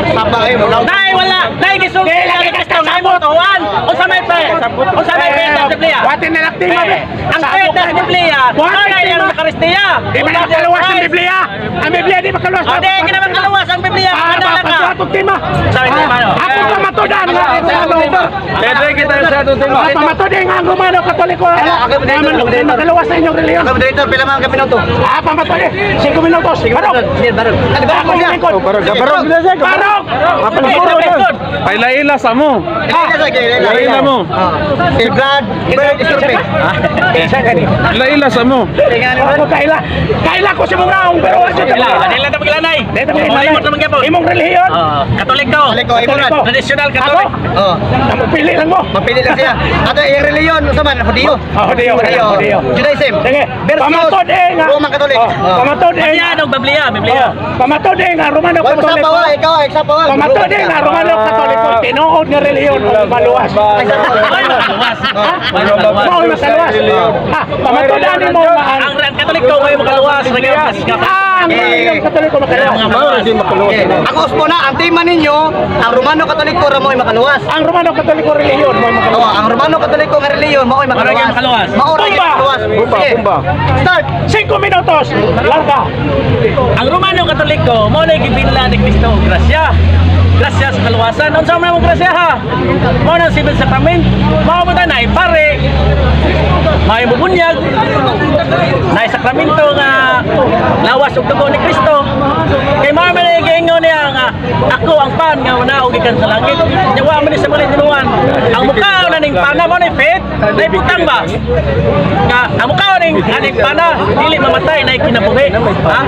Sapa kayo. Nay wala, nay gisulti Di, lagi ni Kristo nga imong tuohan. Unsa may fe? Unsa may fe sa Biblia? Wati na lang tema, be. Ang fe sa Biblia, Buhatin mao na tema. ang Eucharistia. Di man makaluwas ang Biblia. Ang Biblia di makaluwas. O, di ka na makaluwas ang Biblia. Ah, Ano na ka? pagsuwatong tema. Sabi tema, no? Ako pamatudan nga. Pwede kita sa atong tema. Ah, pamatod nga ang Romano Katoliko. Ako, moderator, Nga moderator. makaluwas sa inyong reliyon. Ako, moderator, pila man ka minuto? Ah, pamatod. 5 minutos. Barog. Sige, barog. Ano ba Ako siya? lingkod. Barog, barog na siya. Barog. Mapalipuro na. Paila-ila sa mo. Ila mo. Si Brad, Bird, Isturpe. Ila-ila sa mo. Ako kaila. Kaila ko si mong raong pero wa siya. Ila, dili ta magilanay. Dili ta magilanay. Imong naman gyapon. Imong relihiyon. Ah, Katoliko. Katoliko, imo Brad. Traditional Ako? Catholic. Oh, Pili lang mo. Mapili lang siya. Ato yung reliyon, unsa man, Hudiyo. Ah, Hudiyo, Hudiyo. Hudiyo. Judaism. Sige. Versus Pamatod eh nga. Roman Catholic. Oh, Oh. pamatod eh nga. Biblia, no, Biblia, Biblia. Oh, pamatod eh nga Romano Wala mo sa Katoliko. pawa, ikaw, ay sa pawa. Pamatod eh nga Romano Katoliko tinuod nga relihiyon o maluwas. Ay, sa pawa. Ay, makaluwas. Ah. Ay, makaluwas. Mao makaluwas. Ha, pamatod ani mo nga ang Ang Katoliko may makaluwas, nagawas ka. Ang relihiyon Katoliko makaluwas. Okay. Ako uspo na, ang tema ninyo, ang Romano Katoliko ra mo'y makaluwas. Ang Romano Katoliko relihiyon mo makaluwas. Oo, ang Romano Katoliko nga reliyon mao'y Mao makaluwas. makaluwas. Mao ra gyud Pumba! makaluwas. Pumba, Sige. pumba. Start. 5 minutos. Larga. Ang Romano Katoliko, mao na gibinla ni Kristo og grasya. Grasya sa kaluwasan. Unsa man ang grasya ha? Mao na ang civil sacrament. Mao ba ta nay pare? May mubunyag. Nay sakramento nga lawas ug dugo ni Kristo. Kay mao man ang giingon niya nga ako ang pan nga wala og gikan sa langit. Nya wa man ni sa balay tinuan. Ang mukha na ning pana mo ni faith, nay butang ba? Nga ang mukha ning aning pana dili mamatay nay kinabuhi. Ha?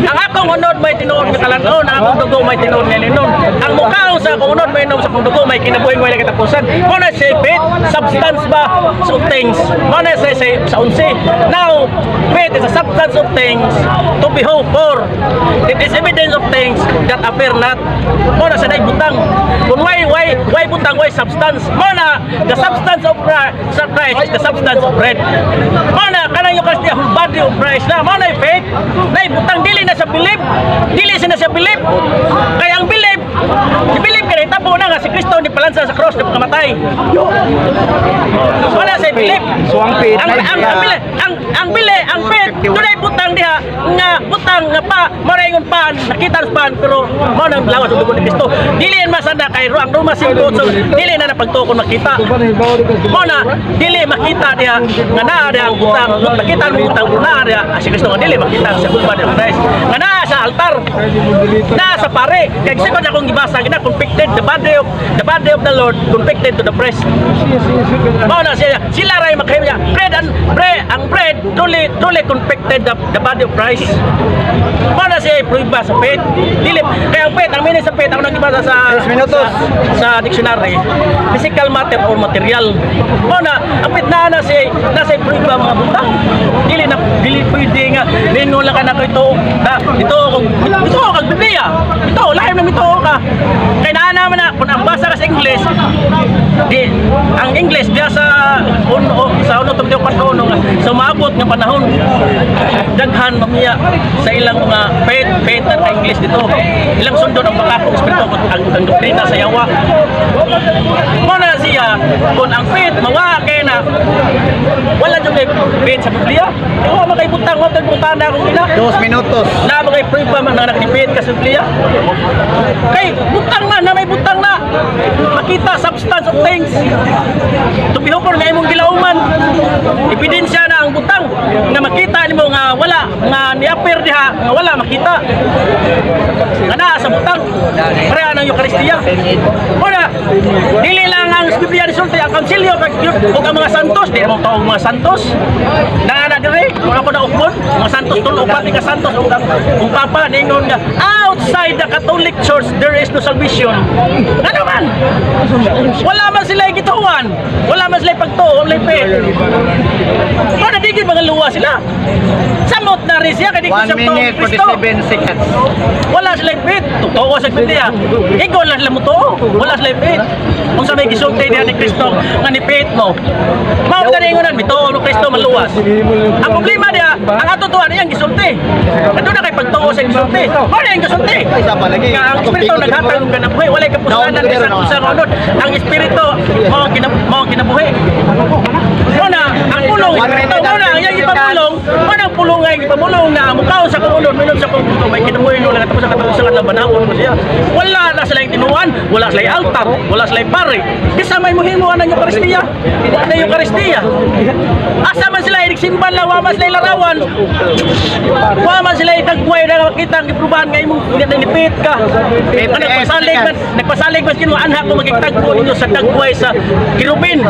Ang akong unod may tinuod nga kalan-on, ang akong dugo may tinuod nga linon. Ang mukha sa akong unod may inom sa akong dugo may kinabuhi nga wala katapusan. Mao na siya faith, substance ba of things. Mao na siya sa unsi. Now, faith is a substance of things to be hoped for. It is evidence of things that appear not. Mao na sa butang. Kung why butang, why substance? Mao na the substance of Christ is the substance of bread. Mao na kanang Eucharistia, whole body of Christ na. Mao na faith, na butang dili na sa belief, dili sa na sa belief. Kaya ang belief, i-believe ka na itabo na nga si Kristo ni palansa sa cross ni pagkamatay. Wala sa belief. So, ang faith, Ang belief, ang belief, ang faith, dunay butang diha nga butang nga pa maraingon pa nakita sa pan pero mao nang lawas ug dugo ni Kristo. Dili yan masana kay ang Roma 5 so dili na napagtuo kung makita. Mao na dili makita diha nga naa diha ang butang, makita ang butang pero naa diha ang si Kristo nga dili makita sa body of Christ. Nga naa sa altar, naa sa pare. Kay second akong gibasa gina convicted the body of the Lord convicted to the priest. Mao na siya, sila ray makahimo niya. Bread and bread, ang bread truly truly convicted the body of Christ. Mao na siya prueba sa faith. Dili kaya ang faith, ang meaning sa faith ako nang gibasa sa 3 minutos. sa dictionary, physical matter or material. Mao na ang faith na na siya nasa prueba mga butang. Dili na dili pwede nga ningon lang ka na ito na ito kung ito kag Biblia. Ito lahi na ito ka. Kay naa naman na kung ang basa ka sa English di ang English diya sa uno sa uno tumtiyo uno nga sa maabot nga panahon daghan mamiya sa ilang mga faith faith na English dito ilang sundon ang makakong espiritu ang doktrina sa yawa. Mo na siya kung ang faith mawa kay na wala jud kay faith sa Biblia eh, wa man kay butang wa kay butang na akong ina 2 minutos. Na mga prueba man nga nakadipid ka sa Biblia. Kay butang na na may butang na. Makita substance of things. Tubihokor nga imong gilauman. Ebidensya na ang butang nga makita nimo nga wala nga ni-appear diha nga wala makita. Nga naa sa butang. Pareha ng Eucharistia. Una, dili lang ang Biblia nisulti ang konsilyo kag ug ang mga santos, di mo tawag mga santos. Naa na dire, kung ako na ukbon, mga santos tulo upat ni ka santos ug ang ug papa ningon nga outside the Catholic Church there is no salvation. Ano man? Wala man sila gituan. Wala man sila pagtuo, wala faith. Wala di gyud mga luwa sila. Samot na rin siya kay di ko 1 siya tuo minute Kristo. 47 seconds. Wala sila faith. Totoo sa Biblia. Ikaw lang sila mo. Wala sila faith. Kung sa may gisulti diha ni Kristo nga ni faith mo. Mao ka ningon mituo no Kristo maluwas. Ang problema niya, ang ato tuan iyang gisulti. Aduna kay pagtuo sa gisulti. Mao na iyang gisulti. Ay, sa palagi. Nga ang espiritu naghatag og kinabuhi, walay kapuslanan bisan usa ka unod. Ang espiritu mao ang kinabuhi. Mao na ang pulong, espiritu mao na ang iyang ipamulong, mao na ang pulong nga iyang ipamulong na mukaon sa kong unod, minom sa kong dugo, may kinabuhi no lang tapos sa katapos sa kadlaw banawon mo siya. Wala na sila yung tinuan, wala sila yung altar, wala sila yung pare. Bisa may muhimo ang Eucharistia. Wala na Eucharistia. Asa man sila inig simban lang, wa man sila larawan. Wa man sila itagway na makita ang giprubahan nga imong nanipit ka. Nga nagpasalig man kinu anha ko magigtagpo ninyo sa dagway sa kirubin.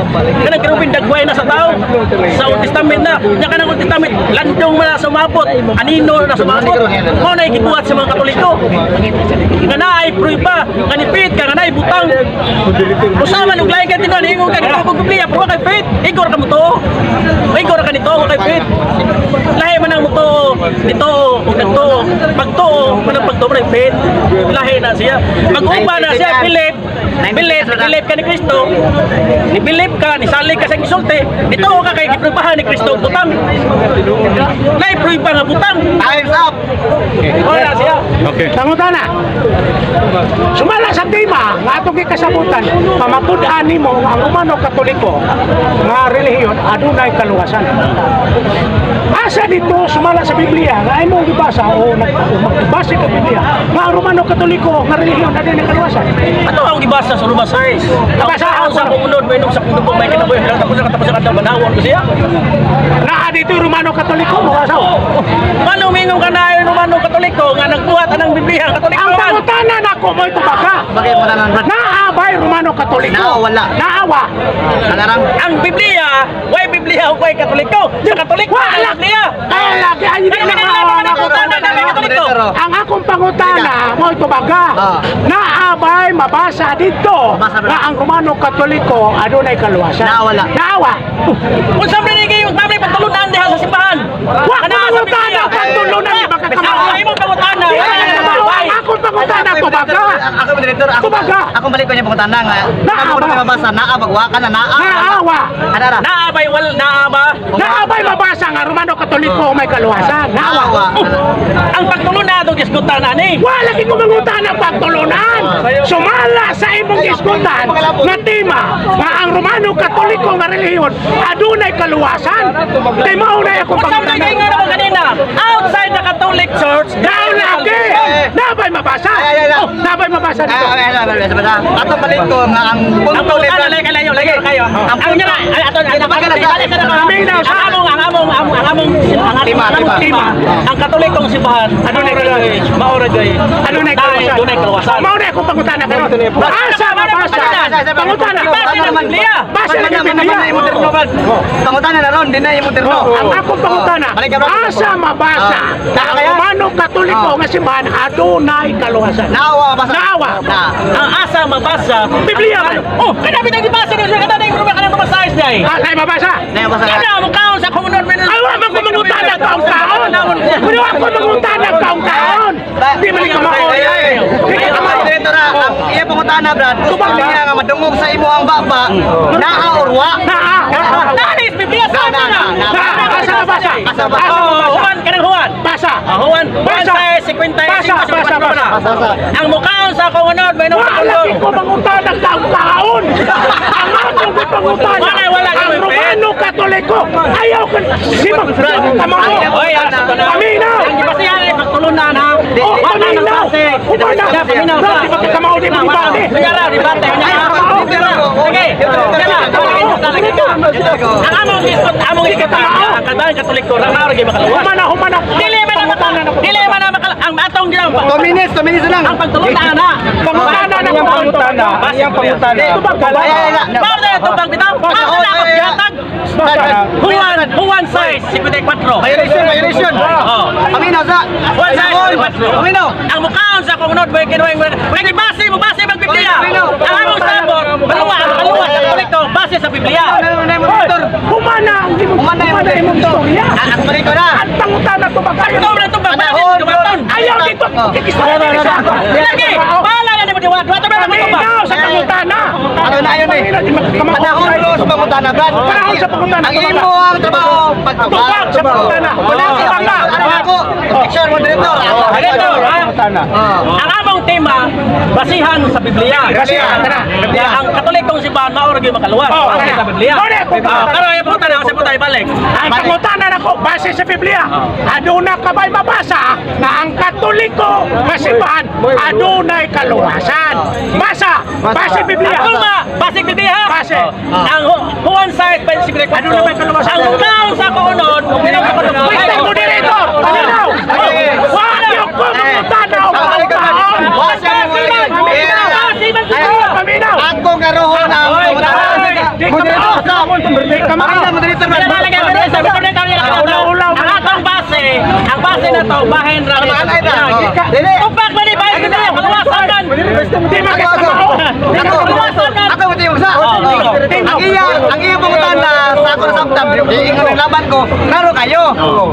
Kanang kirubin dagway na sa tao. Sa Old Testament na. Nya kanang Old Testament landong man na sumabot, anino na sumabot. Mao na gibuhat sa mga Katoliko. Nga naay prueba, nga nipit ka, nga naay butang. Usa man og lain ka tinuan ingon ka gitubog Biblia pero wa kay faith. Igor ka mo to. Igor ka nito, wa kay faith. Lahi man ang mutuo, nito ug nagtuo. Pagtuo, man ang pagtuo man ang faith. Lahi na siya. Mag-upa na siya, Philip. Philip, ni ka ni Kristo. Ni Philip ka, ni salig ka sa gisulti. Nito ka kay giprubahan ni Kristo og butang. Lahi prueba nga butang. Time's up. Wala siya. Okay. Pangutana. Sumala sa tema nga atong gikasabutan, pamatud-an nimo nga ang Romano Katoliko nga relihiyon adunay kaluwasan. Asa dito sumala sa Biblia nga imong gibasa o magbasa ka Biblia nga ang Romano Katoliko nga relihiyon adunay kaluwasan? Ato ang gibasa sa Roma 6. Nabasa Ang ako. sa kong unod, may sa kong dugong, may kinabuhi. Tapos sa katapos sa kadlaw, banawon ko siya. Naa dito yung Romano Katoliko mo asaw. Paano umingon ka na ay Romano Katoliko nga nagbuhat anang Biblia Katoliko Ang man? pangutana nako mo'y tubaga. Bakit mo na lang, Brad? Naa ba'y Romano Katoliko? Naa, wala. Naawa. Alarang. Ang Biblia, way Biblia ug way Katoliko. Sa Katoliko ang Wala. Biblia. Kaya lagi ay hindi Ano na ka nila mga pangutana na may Katoliko? Ang akong pangutana mo'y tubaga. Ah. Naa ba'y mabasa dito Mabasa, Brad. nga ang Romano Katoliko adunay kaluwasan? Naa, wala. Naawa. Kung sa mga kayo, mami pagtulunan diha sa simbahan. Wa ko Kana sa pangutana Biblia. pagtulunan di ba ka kamao? Ang imong pangutana. Di ba ka kamao? Ang akong pangutana tubaga. Ako moderator, ako. Tubaga. Ako balik ko niya pangutana nga. Naa Ako ba? na mabasa naa bagwa ka na naa. Naawa. Anara. Naa bay wal naa ba? Naa ba'y mabasa nga Romano Katoliko may kaluwasan? Naawa. Naawa. Ang pagtulunan atong gisgutan ani. Wala lagi kumangutana pagtulunan. Sumala sa imong gisgutan nga tema nga ang Romano Katoliko nga relihiyon adunay kaluwasan. Kay mao na akong Kung sa mga pangutana. ingon ako kanina, outside the Catholic Church, Dao lagi. Nabay mabasa. Ay, ay, ay. Oh, nabay mabasa Ay, dito. ay, ay, ay, ay, ay, ato balik ko nga ang Ang punto ni pangutana Brad. lagi kayo, lagi kayo. Ang Ang nyara, ay ato ang Paminaw sa- ang among ang among ang among ang among Tema, ang among tema. tema. Ang Katolikong simbahan, Adunay kaluwasan. Mao ra gyud. Adunay kaluwasan. Adunay kaluwasan. Mao na akong pangutana karon. Asa mabasa? Pangutana. Base ng Biblia. Base ng Biblia. Pangutana na ron, di na yung terno. Ang akong pangutana, Balik ka, Brad. asa mabasa Ah. nga ang Romano Katoliko nga simbahan adunay kaluwasan? Naawa mabasa. Naawa. Na. Ang asa mabasa. Biblia man. Oh, kada bitang gibasa ni kada na yung kanang mabasa day. Ah, ay mabasa. Na yung basa. Kada mo kaon sa komunod men. Ay, wa man ko mangutana taong taon. Pero ako mangutana taong taon. Di man ka mao. Ay, ay, ay. Di ka Ang kamao. moderator, ang iya pangutana, Brad. Gusto Tubaga. niya nga madungog sa imo ang baba. Naa or wa? Naa. Nanis Biblia sa Na, na, na, Na, asa mabasa? Asa mabasa? Asa Oh, mabasa? Juan kanang Juan. Basa. Ah, Juan, Juan Basa. 6, 55, Basa, basa, basa. Basa. Ang mukaon sa komunod may nung Wala lagi ko mangutana taong taon. Ang akong gipangutana. Wala, wala, Ang Romano Katoliko. Ayaw ka si kamao. Oy, asa to na. Paminaw. Ang gibasihan ay pagtulunan ha. Oh, Wala nang paminaw. base. Humana. Wala, paminaw sa. Di ba ka kamao di mo dibate? Kunyara, dibate. Kunyara. Sige. Kunyara. Ang among iskot, ang kalbahan Katoliko, ramao ra gyud makaluwas. Humana, humana. Dili man na Pangutana na ko. dili man na makal ang atong ginang 2 minutes, 2 minutes na lang. ang pagtulunan na. Pangutana na ko. Pangutana, iyang pangutana. Tubag Ay, ay, ay. Mao na tubag bitaw. Mao na ako gihatag. Basa. Juan, Juan 6, 54. Violation, violation. Oh. Paminaw sa. Juan 6, 54. Paminaw. Ang mukaon sa kung may kinuwing may base mo base mag Biblia. Ang among sabot, maluwa, maluwa sa Katoliko, base sa Biblia. Ano na yung moderator? Humana ang Humana yung humana imong istorya. Ako balik ko na. Ang pangutana tubag kayo. Ito man tubag Panahon, dumaton. Ayaw dito. Oh. Kikistorya sa ako. Lagi, bahala na ni mo diwat. Duwaton na mo tubag. Paminaw sa pangutana. Ano na? na yun eh. Panahon ro sa pangutana, Brad. Panahon sa pangutana, Ang imo ang trabaho, pagtubag. Tubag sa pangutana. Wala ka Tubag. ano ako? Picture moderator. Moderator, ha? Ang among tema, basihan sa Biblia. Basihan, tara. Nga ang Katolikong simbahan mao ra gyud makaluwas. Oh, Base sa Biblia. Mao na akong Ah, pangutana. karon ay pangutana, sa tayo balik. Ang pangutana nako base sa Biblia. Aduna ka ba'y mabasa na ang Katoliko nga simbahan adunay kaluwasan? Basa, base Biblia. Ang kulma, base Biblia. Ha? Base. Oh. Ang Juan 6:54. Ano na ba'y kaluwasan? Ang taong sa kaunon, ug sa kaunon. Mr. Moderator, paminaw! Wag niyo ko mangutana o kaon! Paminaw! Ako nga rohon ang Oy, pangutana. oy. Di ka mao! Di ka mao! Ang moderator, Brad. Ulaw-ulaw. Ang atong base, ang base na to, bahin ra ni sa Ano ba, Biblia. oh. Dili. Upak man ni bahin sa Biblia, kaluwasan man. Di Ako, ako. magkakamao! Ako, ako, ako, sa. Oh, Ang iya pangutana sa ako nasabtan, ingon ang laban ko, klaro kayo.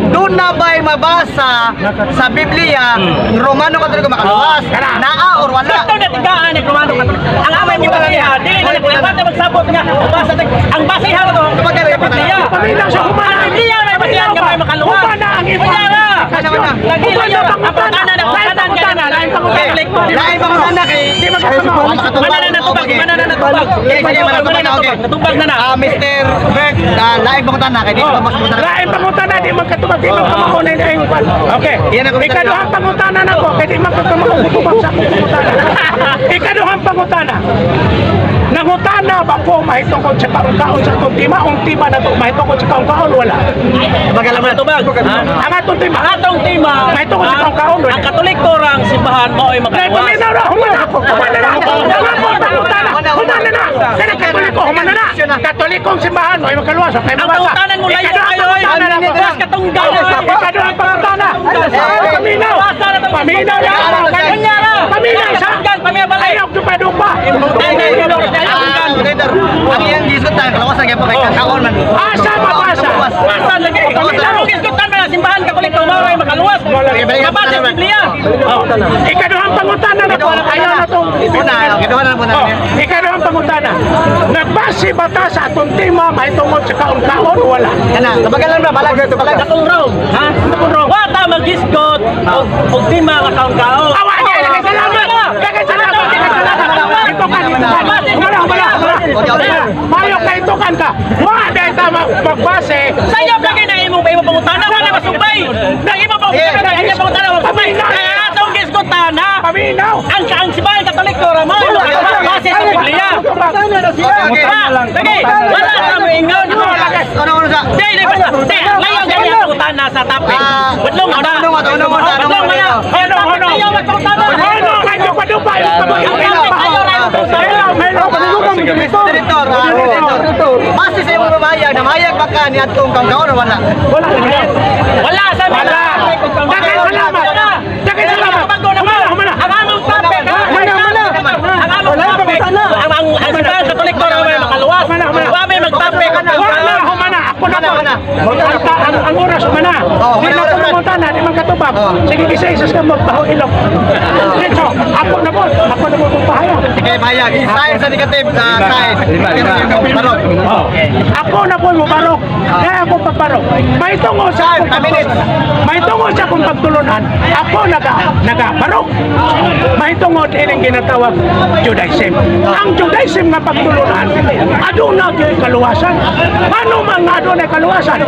Doon na ba'y mabasa sa Biblia, Romano Katoliko makaluwas? Naa or wala? Gusto na tigaan ni Romano Katoliko. Ang amay mo talaga, dili na naglabat na magsabot nga. Basa ang base ha to sa Biblia. Paminaw sa humana! Ang Biblia may basihan nga may makaluwas. Humana ang imo! Unya ra. Humana. Lagi Humana lang pangutana! ang Lain pangutana, pangutana! Lain pangutana! Lain pangutana kay Di magkakamao! Mana na natubag, mana na natubag. Okay, sige, manatubag na, okay. Natubag na na. Ah, Mr. Berg, lain pangutana kay di pa mas pangutana. Lain pangutana, di magkatubag, di magkamao na yung kwan. Okay. Yan ang komentaryo. Ikaduhang pangutana na ko, kay di magkakamao kutubag sa akong pangutana. Ikaduhang pangutana. Nangutana ba ko mahitungkol sa kaon-kaon sa atong tema? Ang tema na to, mahitungkol sa kaon-kaon, wala. Magalam na. Natubag. Ha? Ang atong tema, Ang atong tema, Mahitungkol sa kaon-kaon, wala. ang Katoliko rang simbahan mao ay Dahil makaluwas. paminaw na, humana ako, humana na, humana ako, pangutana, humana na, kaya Katoliko, humana na, Katolikong simbahan, may makaluwas, okay, Ang mabasa. pangutanan mo layo Ikaduhang kayo oy. pangutana na ako. Luwas katunggal. Ikaduhang pangutana. Paminaw. Paminaw na ako. Paminaw sa. Paminaw balay. Ayaw dupa-dupa. Ah, moderator, ang iyang gisgutan, kalawasan kaya po kay kaon man. Asa mabasa. Asa lagi. Ang gisgutan man ang simbahan Katoliko mao ay makaluwas. Kabase sa Biblia. Oh. Ikaduhang pangutana na ko. Ayaw na itong. Una, ikaduha na muna. Oh, ikaduhang pangutana. Nagbase ba ta sa atong tema mahitungod sa kaon-kaon? Wala. Kana, kabagalan ba balag balag. Dakong Rome, ha? Wa ta magisgot og og tema nga kaon-kaon. Awa niya, lagay salamat. Lagay salamat. Lagay salamat. Ito ka, ito ka. Humana, humana, humana. Mayo ka, ito ka. Wa dahil tama magbase. Sayo lagi na imong imong pangutana wala masumbay. Nang imong pangutana, ang imong pangutana wala masumbay. Kaya atong gisgutan ha. Paminaw. Ang simbahan Katoliko ra mao ay makaluwas base sa Biblia. Okay. Ha? Lagi, wala ka moingon. Ano ano sa? Di, di, basta. Di, layo gani ang pangutana sa topic. Ah, Budlong na. ano, ano, ano, ano, Budlong na. Ano, ano? Ayaw magpangutana. Ano, medyo padupa yung kamay. Ang topic, ayaw na yung pangutana. Hello, hello. Moderator, moderator. Base sa imong mamahayag, namahayag ba ka ni atong kaon o wala? Wala. Wala sa Wala. Daghang salamat. Daghang salamat. Humana, humana. Ang among topic, ha? Humana, humana. Ang among topic, ang simbahan Katoliko ra may makaluwas. Humana, humana. Wa may magtopic. Wala, humana. Ako na po. Humana, Ang oras, humana. Oh, Di humana, na ko humana. mamutana, di man katubag. Oh. Sige, isa-isa ka magbaho ilok. Diretso, ako na po. Ako na po kung pahayag. Sige, pahayag. Sign sa negative, sign. Barog. Ako na po mo barok. Kaya ako paparok. May tungod sa akong Five minutes. May tungod sa akong pagtulunan. Ako naga barok. May tungod ining ginatawag Judaism. Ang Judaism nga pagtulunan, aduna gyud kaluwasan. Ano man nga adunay kaluwasan?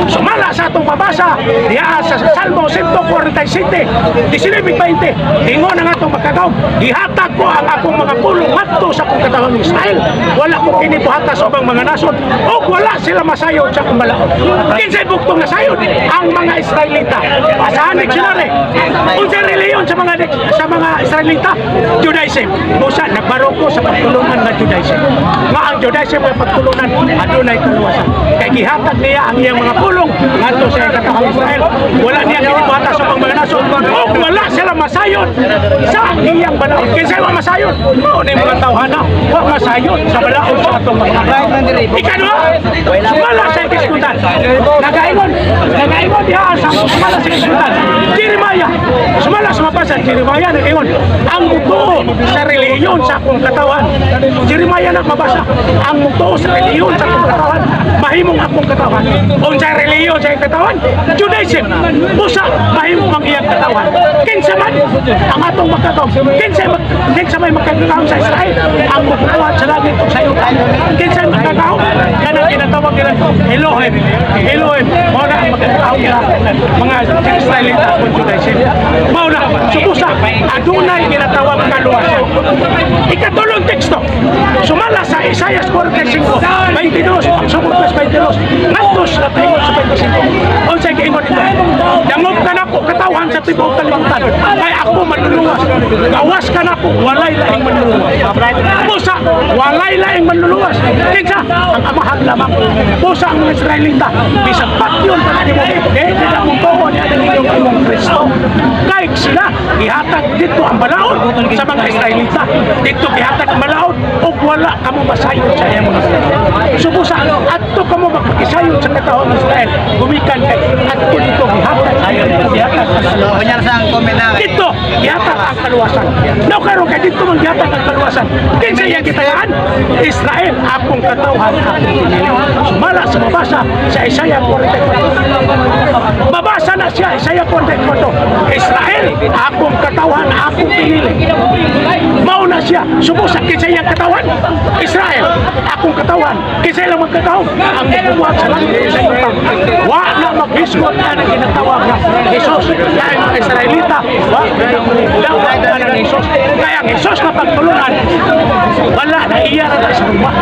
Sumala sa atong pabasa diha sa Salmo 147, 19-20. Ingon ang atong makagaw, gihatag ko ang akong mga pulong ngadto sa akong katawhan ng Israel. Wala ko kini buhata sa ubang mga nasod ug wala sila masayod sa akong balaod. Kinsay buktong nasayod ang mga Israelita. Asahan dictionary. Unsay relihiyon sa mga Israelita? Judaism. Busa nagbaroko sa pagtulungan nga Judaism. Nga ang Judaism nga pagtulungan adunay kaluwasan. Kay gihatag niya ang iyang mga pulong ngadto sa iyang katawhan Israel. Wala niya kini buhata sa ubang mga nasod ug wala sila masayod sa iyang balaod. Kinsay wa masayod? Mao ni mga tawhan. tawhana wa masayod sa balaod sa atong mga. Ikaduha, sumala sa iskutan. Nagaingon diha sa sumala sa iskutan. Jeremiah, sumala sa mabasa Jeremiah nagaingon ang mutuo sa relihiyon sa akong katawan. Jeremiah na mabasa ang mutuo sa relihiyon sa akong katawan, mahimong akong katawan. Unsay relihiyon sa iyang katawan? Judaism. Busa mahimong ang iyang katawan. Kinsa man ang atong makakaon? Kinsa may makakaon sa Israel? Ang mutuo sa langit ug sa yuta. Kinsa may makakaon? Kanang ginatawag nila Elohim. Elohim mao na ang makakaon nila mga Israelita kung Judaism. Mao na subusa adunay ginatawag kaluwasan. Ikatulong teksto sumala sa Isaiah 45:22, pagsugod verse 22 ngadto sa paingon sa 25. Unsay giingon dito? Dangog ka nako, katawhan sa tibuok kalibutan, kay ako manluluwas. Gawas ka nako, walay laing manluluwas. Busa walay laing manluluwas. Kinsa? Ang Amahan lamang. Busa ang mga Israelita, bisag patyon pa nimo, eh sila mong tuo niya ng inyong imong Kristo, kay sila gihatag dito ang balaod sa mga Israelita. Dito gihatag ang balaod ug wala kamo masayod sa iyang mga. Subusa adto kamo magpakisayod sa katawhan ng Israel gumikan kay adto dito gihatag gihatag ang So, kunyari sa ang comment na. Dito gihatag ang kaluwasan. No, karon kay dito man gihatag ang kaluwasan, kinsa iyang gitayaan? Israel, akong katawhan, akong pinili. Sumala sa mabasa sa Isaiah 44, mabasa na siya Isaiah 44, Israel, akong katawhan, akong pinili. Mao na siya. Subusa kinsa iyang katawan? Israel, akong katawan. Kinsa ilang magkatawhan? Ang mubuhat sa langit sa yuta. Wa na maghisgot na ang ginatawag na Jesus. Kaya ang mga Israelita, wa na na ng Jesus. Kaya ang Jesus na pagtulunan, wala na iya na sa rumah.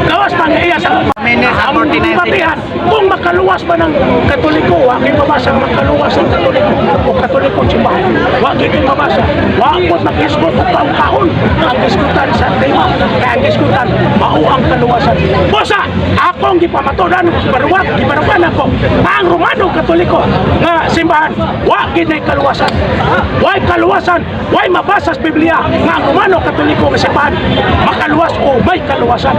Gawas pa nga iya sa rumah. Minutes and Ang 49 batihan, kung makaluwas ba ng Katoliko, wa kay mabasa ang makaluwas ng Katoliko o Katoliko simbahan. Wa kay mabasa. Wa po maghisgot og kaon ang diskutan sa tema. Kaya ang diskutan, mao ang kaluwasan. Busa, akong gipamatudan, baruwat, gibarukan ako, ang Romano Katoliko nga simbahan, wa gid nay kaluwasan. Way kaluwasan, way mabasa sa Biblia nga ang Romano Katoliko nga simbahan makaluwas o may kaluwasan.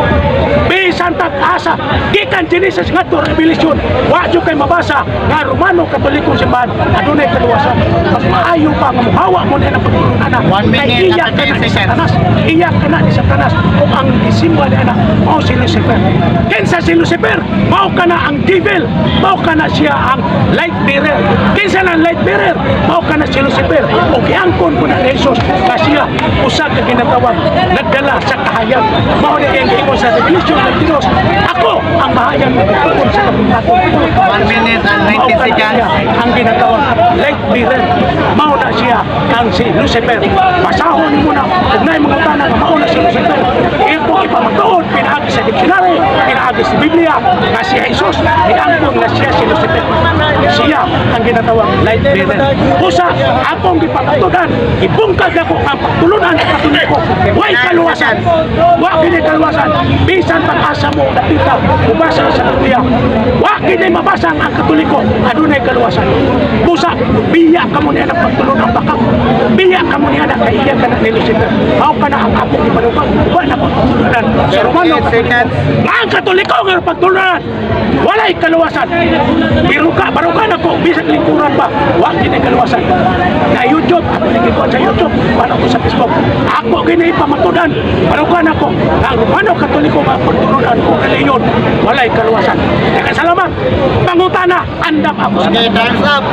Bisan tag-asa, gikan Genesis ngadto Revelation, wa jud kay mabasa nga Romano Katoliko simbahan adunay kaluwasan. Mas maayo pa nga mohawa mo na ang pagtulunan. 1 minute Kay iya and ka na ni 13 seconds. Satanas, iya ka na ni Satanas ug ang gisimba ni ana mao si Lucifer. Kinsa si Lucifer? Mao ka na ang devil, mao ka na siya ang light bearer. Kinsa na ang light bearer? Mao ka na si Lucifer. O giangkon ko na ni Jesus nga siya usa ka ginatawag nagdala sa kahayag. Mao ni ang giingon sa Revelation ng Dios, ako ang mahayag na nagtukod sa kapintaton. 1 minute and 19 Mao ka na seconds. siya ang ginatawag light bearer. Mao na siya ang si Lucifer. Basahon mo na kung naay mga tanan nga mao na si Lucifer. Ito ipamatuod pinaagi sa dictionary, pinaagi sa Biblia nga si Jesus niangkon nga siya si Lucifer. Siya ang ginatawag light bearer. Busa akong gipamatudan, ibungkag ako ang pagtulunan sa Katoliko. Way kaluwasan. Wa kini kaluwasan. Bisan pag-asa mo dapita ubasa sa Biblia. Wa kini mabasa ang Katoliko adunay kaluwasan. Busa biya kamo niya ng pagtulon ang bakak. Biya kamo niya na kay iya ka na ni Lucifer. Mao ka na ang akong ipanubag. Wa na pagtulunan sa Romano 38 seconds. Katoliko. Ang Katoliko nga pagtulunan walay kaluwasan. Biruka, baruka na ko bisag lingkuran pa, wa kini kaluwasan. Na YouTube, ako nagikuan sa YouTube, wala ko sa Facebook. Ako gini pamatudan, baruka na ko ang Romano Katoliko nga pagtulunan ko reliyon walay kaluwasan. Daghang salamat. Pangutana, andam ako sa Okay, time's up.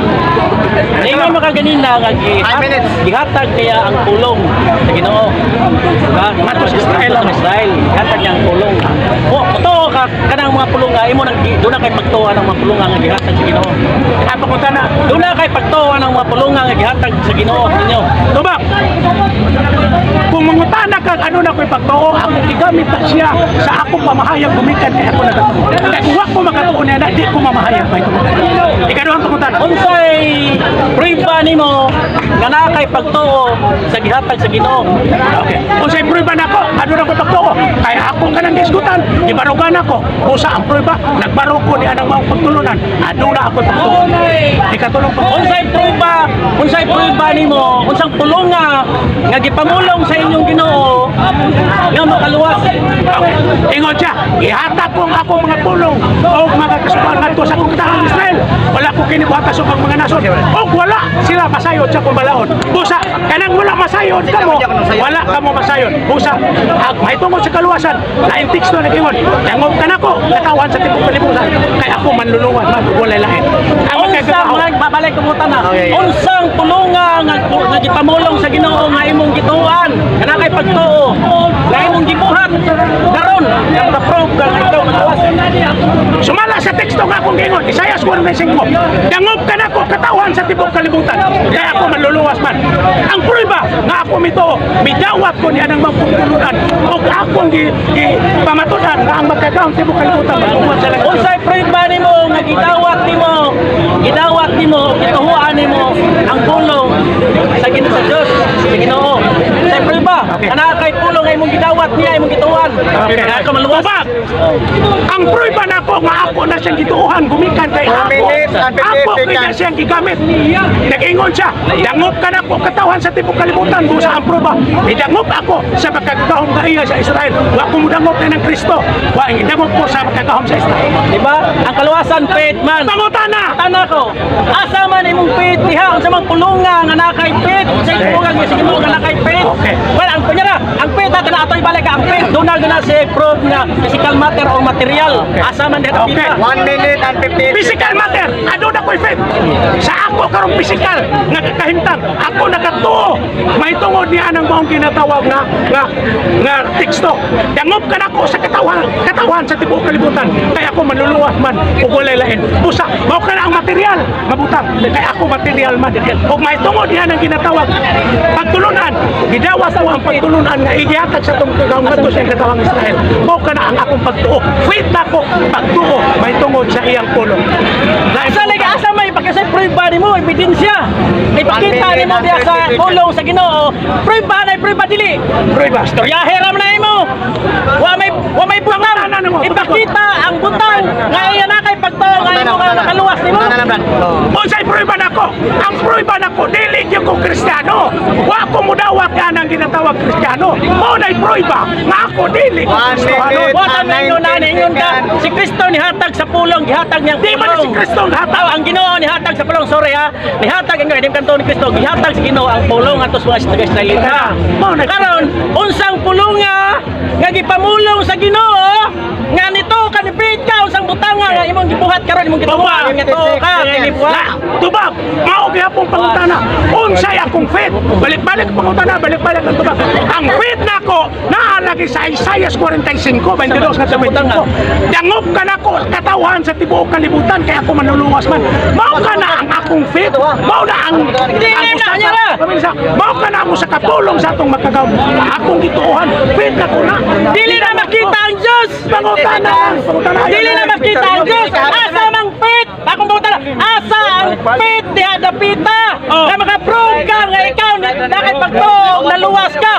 Ingon mo ka ganina nga 5 minutes. gihatag niya ang pulong sa Ginoo. Diba? Ngadto sa Israel. Ngadto sa Israel, gihatag niya ang pulong. O, totoo ka kanang mga pulong nga imo nang doon na kay pagtuo ng mga pulong nga gihatag sa Ginoo. Ang pangutana, Doon na kay pagtuo ng mga pulong nga gihatag sa Ginoo ninyo. Tubak. Kung mangutana kag ano na ko'y pagtuo, ako gigamit na siya sa akong pamahayag gumikan kay ako nagatuo. Kay kung wa ko makatuo niya na, di ko mamahayag pa ito. Ikaduhang pangutana. Unsay prueba nimo nga naa kay pagtuo sa gihatag sa Ginoo? Okay. Kung sa prueba nako, ano na ko pagtuo? Kaya ako kanang diskutan, gibarugan ako. Busa ang prueba, nagbaro ko ni anang maong pagtulunan. Aduna ako pagtuo. Ikatulong pagtuo. Unsay prueba nimo, unsang pulunga nga gipamulong sa inyong Ginoo Nga makaluwas. Okay. Ingon siya, ihatag ko ang akong mga pulong o mga kasumpaan ngadto sa akong katawhan Israel. Wala ko kini buhata sa ubang mga nasod. Og wala sila masayod sa akong balaod. Busa, kanang wala masayod kamo, wala kamo masayod. Busa, ag mahitungod sa kaluwasan, laing teksto nag-ingon, dangop ka nako, katawhan sa tibok kalibutan, kay ako manluluwas man ug walay lain. Ang Unsang makagagahom. mga babalik ko na. Okay. Unsang pulunga nga gipamulong sa Ginoo nga imong gituan, kana kay pagtuo, nga imong gibuhat karon nga ma-prove ka nga ikaw makaluwas. Sumala sa teksto nga akong giingon, Isayas 45, dangop ka nako katawhan sa tibok kalibutan, kaya ako manluluwas man. Ang prueba nga ako mituo, midawat ko niya ng mapupulunan, ug akong gi pamatudan nga ang magkagaon tibok kalibutan magbuhat sa langit. Unsay prueba nimo nga gidawat nimo, gituhuan nimo ang pulong sa Ginoo sa Dios, sa Ginoo. Unsay prueba? Kana kay pulong nga imong gidawat niya imong gituhuan. Okay. Nga ka maluwas. Tubag! Ang prueba nako nga ako na siyang gituohan gumikan kay Four ako. minutes and 58 Ako kay na seconds. siyang gigamit. Nag-ingon siya, dangop ka nako katawhan sa tibok kalibutan busa ang prueba. Idangop ako sa makagagahom nga iya sa Israel. Wa ko mudangop na ng Kristo. Wa ang idangop ko sa makagagahom sa Israel. Di ba? Ang kaluwasan faith man. Pangutana! Tana ko, asa man imong faith diha unsa man pulunga nga naa kay faith, unsay pulunga nga sige mo nga naa kay faith. Okay. Well, ang kunyara, ang faith natin na atoy balik ang faith dunal na si proof nga physical matter or material. Asa man diha Okay. okay. 1 minute and 58 Physical matter, ano na ko'y faith? Sa ako karong physical, nga kahimtang, ako nakatuo. May tungod niya ang maong ginatawag nga teksto. Dangop ka nako sa katawan, katawan sa tibuok kalibutan. Kaya ako manluluwas man ug walay lain. Busa, mao ka na ang material, mabutang. Kaya ako material man. Ug may tungod niya ang ginatawag pagtulunan. Gidawas ko ang pagtulunan nga igihatag sa tong kagawang ngadto sa iyang katawang Israel. Mao ka na ang akong pagtuo. Faith nako pagtuo may tungod sa iyang pulong. Lain Asa lagi asa may ipakita prueba nimo ebidensya. Ipakita nimo diha sa pulong sa Ginoo. Prueba na prueba dili. Prueba. Istoryahe ra man na imo. Wa may butang. Pangutana nimo. Ipakita ang butang nga iya na kay pagtuo nga imo nga makaluwas nimo. Pangutana na, Brad. Oh. Unsay prueba nako? Ang prueba nako dili gyud ko Kristiyano. Wa ko mudawat ka ng ginatawag Kristiyano. Mao nay prueba nga ako dili ko One Kristiyano. minute. Wa ta may ingon na ingon ka si Kristo nihatag sa pulong, gihatag niyang Di man pulong. si Kristo ang hatag. Aw, ang Ginoo nihatag sa pulong, sorry ha. Nihatag ang Ginoo kanto ni Kristo, gihatag sa Ginoo ang pulong ato sa mga Israelita. Mao na- Karon, unsang pulonga nga gipamulong sa Ginoo nga nito kanipit ka unsang butanga nga imong gibuhat karon imong gituwa nga tuo ka nga gibuhat. La, tubag, mao gyapon pangutana. Unsay akong faith? Balik-balik pangutana, balik-balik ang tubag. Ang faith nako naa lagi sa Isaiah 45:22 nga 25. Dangop ka nako katawhan sa tibuok kalibutan kay ako manluluwas man. Mao ka na ang akong faith. Mao na ang Dili ang na, usa niya na. Mao ka na ang usa ka pulong sa atong makagawom. Akong gituohan, faith nako na. Dili na makita ang Dios. Pangutana, pangutana. Dili na makita ang Dios. Asa mang faith? Akong pangutana, asa ang faith diha dapita? Oh. Nga maka-prove ka nga ikaw na kay pagtuo naluwas ka.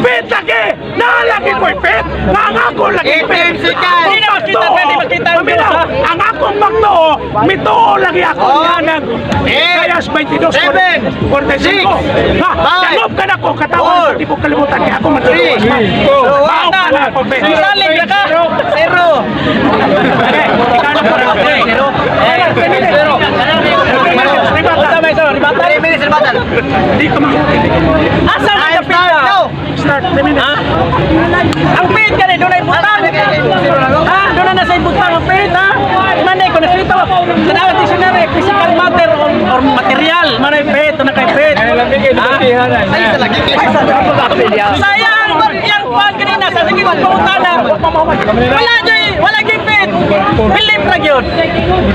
Faith lagi! Naalagi ko'y faith! Nga ang ako lagi faith! 18 seconds. Hindi na makita, hindi makita ang Diyos, ha? Ang akong pagtuo, mituo lagi ako Oh. niya ng Eight, Isaiah 22, seven, 45. six, Ha, five, dangop ka na ko, katawan sa four, tibok kalibutan, kaya ako matuluwas three, man. two, Mao ka na ako, faith. Salig ra ka. Zero. Okay, ikaw na po. Okay. Zero. Unsa may so, ribatan? 3 minutes rebuttal. Di ka mahuti. Asa man Time dapita? start now. Start, 3 minutes. Ha? Ang faith kani dunay butang. Ha? Dunay na sa butang ang faith ha? Manay ko nasito. Tanawa dictionary physical matter or material. Manay faith na kay faith. Ha? Ay, sa lagi. Sayang yang kwan kanina sa sige pangutana. Wala joy, wala gyud faith. Believe ra gyud.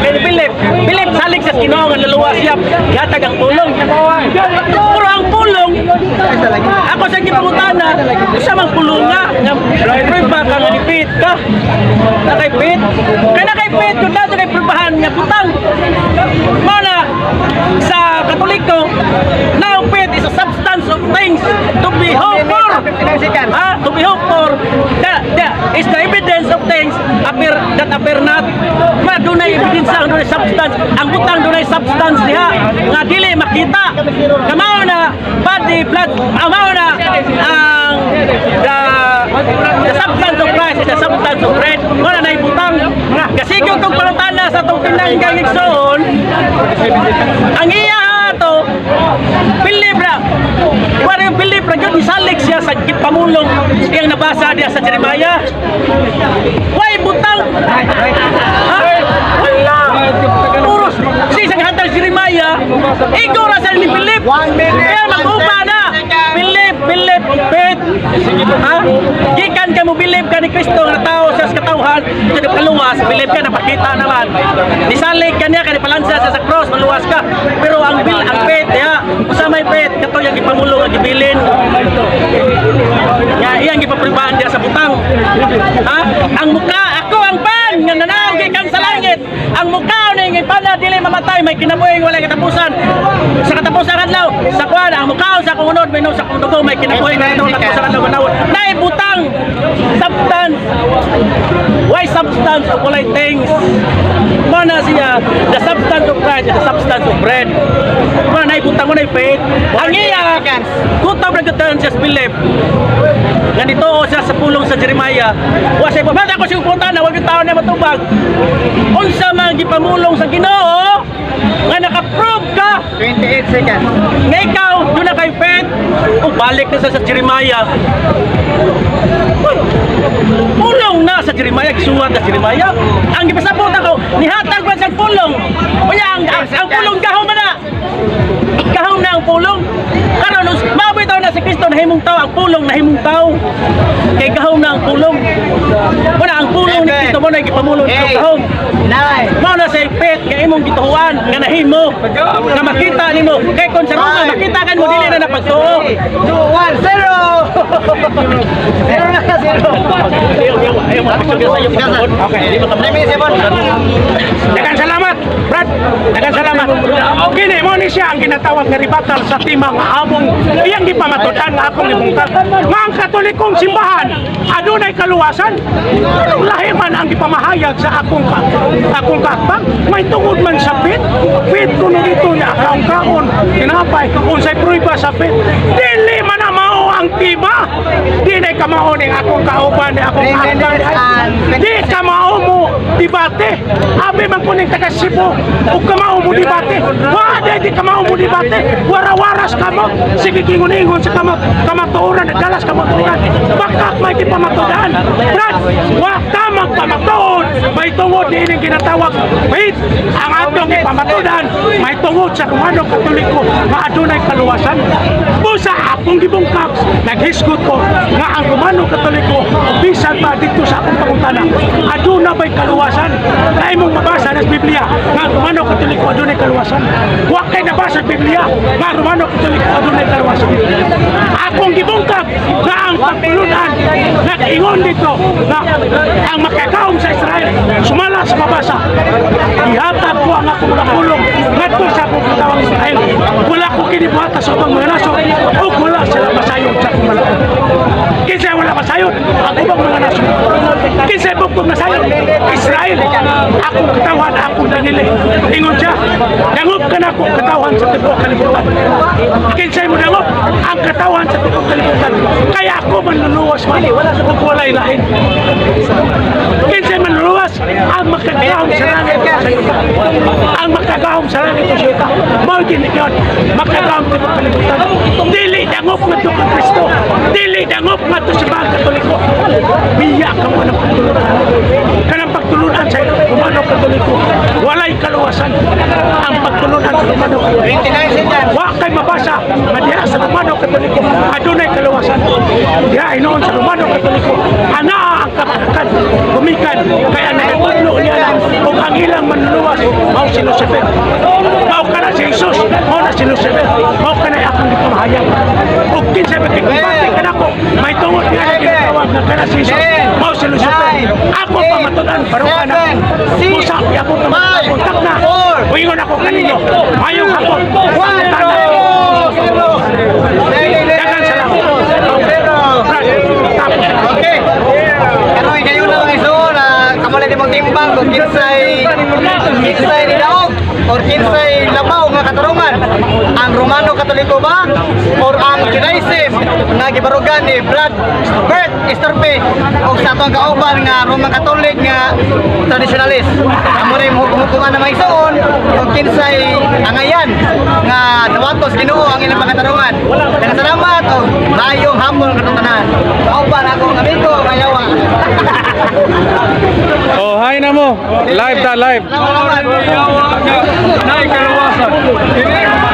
Believe, believe salig sa Ginoo nga luluwas siya. Gihatag ang pulong. Pero ang pulong ako sa gipangutana, usa mang pulunga nga prueba ka nga nipit ka. Na kay pit. Kay na kay pit kun na kay prubahan nga butang. Mao na sa Katoliko, now faith is a substance of things to be hoped for. 59 seconds. Ha? To be hoped for. The is the evidence of things appear that appear not. Ma dunay ebidensya, dunay substance. Ang butang dunay substance diha nga dili makita. Kamao na body blood, mao na ang the of bread. Wala na ibutang. Kasigog kong pangutana sa atong pinanggang igsoon, ang iya ato, believe ra. Wala yung believe ra gyud, misalig siya sa pamulong iyang nabasa diya sa Jeremiah. Why butang? Ha? Wala. Puros si isang hatag Jeremiah, ikaw ra sa ni Philip. 1 minute Kaya and mag-upa na. 10 seconds. Believe, believe, faith. Ha? Gikan ka mo believe ka ni Kristo nga tao sa katawhan, sa kaluwas, believe ka, napakita naman. Nisalig ka niya kani palansa sa cross, maluwas ka. Pero ang faith ya, usa may faith kato yang gipamulong nga gibilin. Nga iyang gipapribaan diya sa butang. Ha? Ang muka ako ang pan nga nanaog gikan sa langit. Ang muka ni nga pana dili mamatay, may kinabuhi walay katapusan. Sa katapusan adlaw, sa kuan ang muka sa akong unod minom sa akong dugo may kinabuhi nga katapusan adlaw manawon. Nay butang substance. Why substance of walay things? Mana siya, the substance of Christ is the substance of bread. Mana nay butang mo na faith. Ang iya, kutob na gyud siya sa belief. Ganito siya sa pulong sa Jeremiah. Wa siya bata ko siya punta na wag yung tao na matubag. Unsa man gipamulong sa Ginoo nga naka-prove ka 28 seconds. nga ikaw doon na kay faith o balik na sa Jeremiah. Uy, pulong na sa Jeremiah, gisuwat na Jeremiah. Ang gipasabot ako, nihatag man sa pulong. Unya ang pulong gahom man na. Gahom na ang pulong. Karon maabot na si Kristo nahimong tao, ang pulong nahimong tao. Kay gahom na ang pulong. Muna ang pulong ni Kristo mo na gipamulong sa 8, gahom. 9, Mao na sa faith nga imong gituhuan nga nahimo nga makita nimo kay kon sa Roma makita kan mo dili na napagtuo. 2, 1, 0! 0 na, 0. Okay. 3 minutes, 7. Daghang salamat, Brad. Daghang salamat. Kini mo ni siya ang ginatawag nga rebuttal sa tema nga among iyang gipamatud-an nga akong ibungkag. Nga ang Katolikong simbahan adunay kaluwasan. Anong lahi man ang gipamahayag sa akong kaatbang, may tungod man sa faith. Faith kuno dito niya kaon-kaon, tinapay, unsay prueba sa faith. Dili man na mao ang tema. Dili ka mao ning akong kauban ni akong 3 kaatbang. minutes and Di ka mao mo debate. Abi man kuning taga Cebu ug kamao mo debate. Wa di kamao mo debate. Wara-waras kamo. Sige kingon-ingon sa kamot. Kamatuoran nagdalas kamatuoran. Bakak may gipamatudan. Brad, wa ta magpamatuod. May tungod dining ginatawag faith. Ang atong ipamatudan may tungod sa Romano Katoliko nga adunay kaluwasan. Busa akong gibungkag, naghisgot ko nga ang Romano Katoliko bisan pa dito sa akong pangutana aduna ba'y kaluwasan? Kaya mong mabasa sa Biblia nga ang Romano Katoliko adunay kaluwasan. Wa kay nabasa sa Biblia nga ang Romano Katoliko adunay kaluwasan. Akong gibungkag nga ang pagtulunan nag-ingon dito nga ang makakaom sa Israel sumala sa mabasa, ihatag ko ang akong nakulong ngadto sa akong katawang Israel. Wala ko kinibuhata sa ubang mga nasod ug wala sila masayod sa akong malaon. Kinsa wala masayod ang ubang mga nasod? Kinsa bugtong nasayod? Israel, akong katawan, akong pinili. Ingon siya, dangop ka na akong katawan sa tibuok kalibutan. Kinsay mo dangop ang katawan sa tibuok kalibutan? Kaya ako manluluwas man ug walay lain. Kinsay manluluwas? Ang makagahom sa langit o sa yuta. Ang makagahom sa langit o sa yuta mao gini yun makagahom tibuok kalibutan. Dili dangop ngadto kang Kristo, dili dangop ngadto sa mga Katoliko. Biya ka mo ng pagtulunan kanang pagtulunan sa Romano Katoliko. Walay kaluwasan ang pagtulunan sa Romano Katoliko. 29 seconds. Wa kay mabasa nga diha sa Romano Katoliko adunay kaluwasan. Diha hinuon sa Romano Katoliko anaa ang kapakakan gumikan kaya nagatudlo niya lang ug ang ilang manluluwas mao si Lucifer, mao kana si Jesus, mao na si Lucifer, mao kana akong gipamahayag. Ug kinsay makikumbate kanako may tungod niya na ginatawag nga kana si Jesus mao si Lucifer, ako pamatudan barukan ako usap ako pamatudan kontak na uingon ako kaninyo mayong hapon. 1, 0, 0. Daghang salamat. 0. Brad, tapos na. Okay. Karon kayo na mga iso na kamo lang imong timbang kung kinsay ni daog or kinsay labaw nga katarungan. Ang Romano Katoliko ba or ang Judaism nga nga gibarugan ni Brad Bert Estorpe og sa atong kauban nga Roman Catholic nga traditionalist. Amo rin hukuman na mga igsoon kung kinsay angayan nga dawatos Ginoo ang ilang pagkatarungan. Daghang salamat og maayong hapon katong tanan. Kauban akong amigo nga yawa. Oh, hi na mo. Live ta, live. Salamat. Nay, kaluwasan.